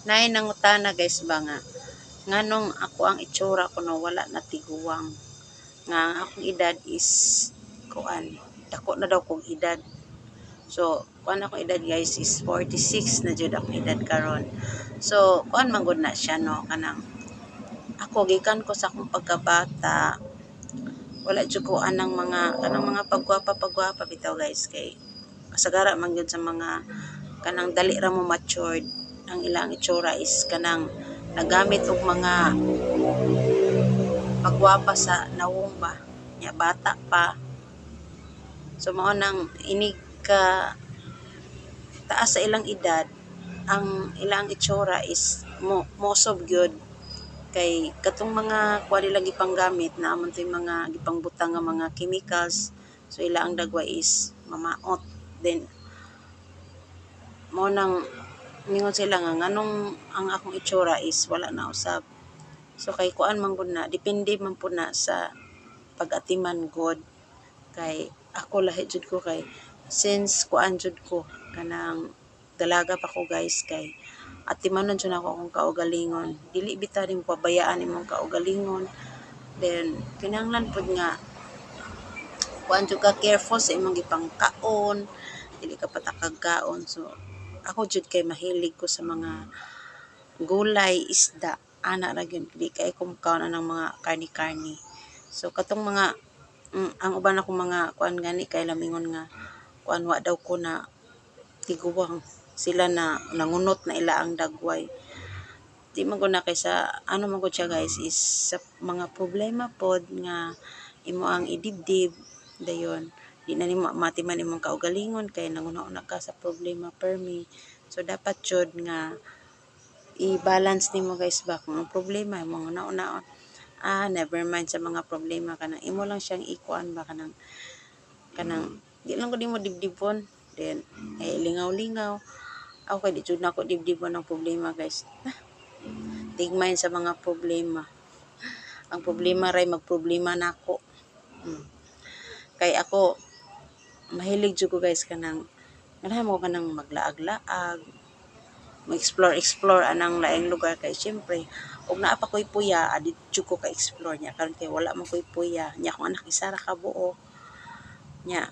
Naay nangutana, guys, ba nga nganong ako ang itsura ko no wala na tiguwang, nga ang akong edad is kuan, dako na daw kog edad. So kuan, akong edad, guys, is 46 na jud akong edad karon. So kuan man gud na siya no, kanang ako gikan ko sa akong pagkabata wala jud ko anang mga kanang mga pagwapa pagwapa bitaw, guys, kay kasagara man gyud sa mga kanang dali ra mo matured ang ilang itsura is kanang nagamit og mga pagwapa sa nawong ba nya, bata pa. So mao nang inig ka taas sa ilang edad, ang ilang itsura is mo mosob gyud kay katong mga kuan nila gipanggamit naa man toy mga gipangbutang nga mga chemicals. So ila ang dagway is mamaot. Then mao nang ningon sila nga nganong ang akong itsura is wala na usab. So kay kuan man gud na, depende man pud na sa pag-atiman gud, kay ako lahi jud ko, kay since kuan jud ko, kanang dalaga pa ko, guys, kay atimanon jud ako akong kaugalingon. Dili bitaw nimo pabayaan imong kaugalingon. Then kinahanglan pud nga kuan jud ka, careful sa imong gipangkaon, dili ka patakag kaon. So ako jud kay mahilig ko sa mga gulay, isda, ana ra gyud. Di kay ko mukaon anang mga karni-karni. So katong mga ang uban akong mga kuan gani kay lamingon nga kuan, wa daw ko na tiguwang, sila na nangunot na ila ang dagway. Di man gud na kay sa ano man gud siya, guys, is sa mga problema pod nga imo ang idibdib, dayon di na nimo matiman imong kaugalingon kay nanguna-una ka sa problema permi. So dapat jud nga i-balance nimo, guys, ba, kung ang problema imong una-unaon, never mind sa mga problema, kanang imo lang siyang ikuan ba, kanang di lang ko nimo dibdibon, then eh lingaw-lingaw. Ako kay di jud nako dibdibon ang problema, guys. Tigmay sa mga problema, ang problema ray magproblema nako. Kay ako mahilig jud ko, guys, kanang ganahan mo kanang maglaag-laag, mo-explore explore anang laing lugar, kay syempre og naa pa koy puya, adi jud ko ka explore niya. Karon kay wala man koy puya nya, akong anak isa ra ka buok nya,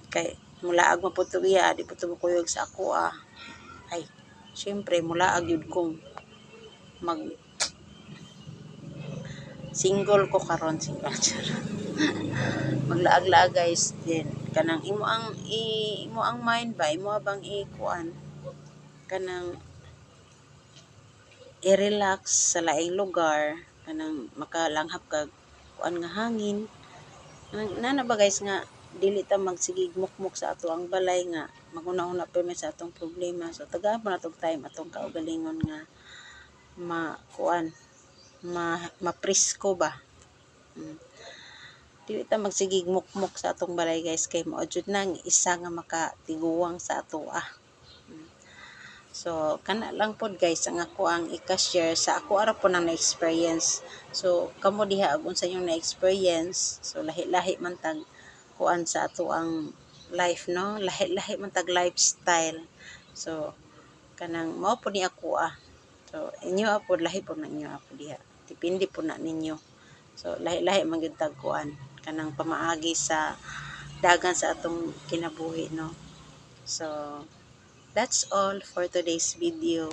kay mulaag man pud to iya, di pud to mokuyog sa ako ah. Ay, syempre mulaag jud ko, mag single ko karon, single, charot. Maglaag-laag, guys, then kanang imo ang mind ba, imo bang ikuan, kanang i-relax sa laing lugar, kanang makalanghap kag kuan nga hangin. Nana ba, guys, nga dili ta magsigig mukmok sa ato ang balay nga maguna-una permi sa atong problema. So tagaan po natong time atong kaugalingon nga ma kuan, ma mapresko ba. Dili ta magsigig mukmok sa atong balay, guys, kay mao jud nang isa nga makatiguwang sa atoa. So kana lang pod, guys, ang ako ang ika-share sa ako ara po nang na-experience. So kamo diha ug unsa inyong na-experience? So lahi-lahi man tag kuan sa ato ang life no, lahi-lahi man tag lifestyle. So kanang mao po ni ako ah. So inyo pod, lahi po na inyo po diha, depende po na ninyo. So lahi-lahi man gyud tag kuan, kanang pamaagi sa dagan sa atong kinabuhi no. So that's all for today's video.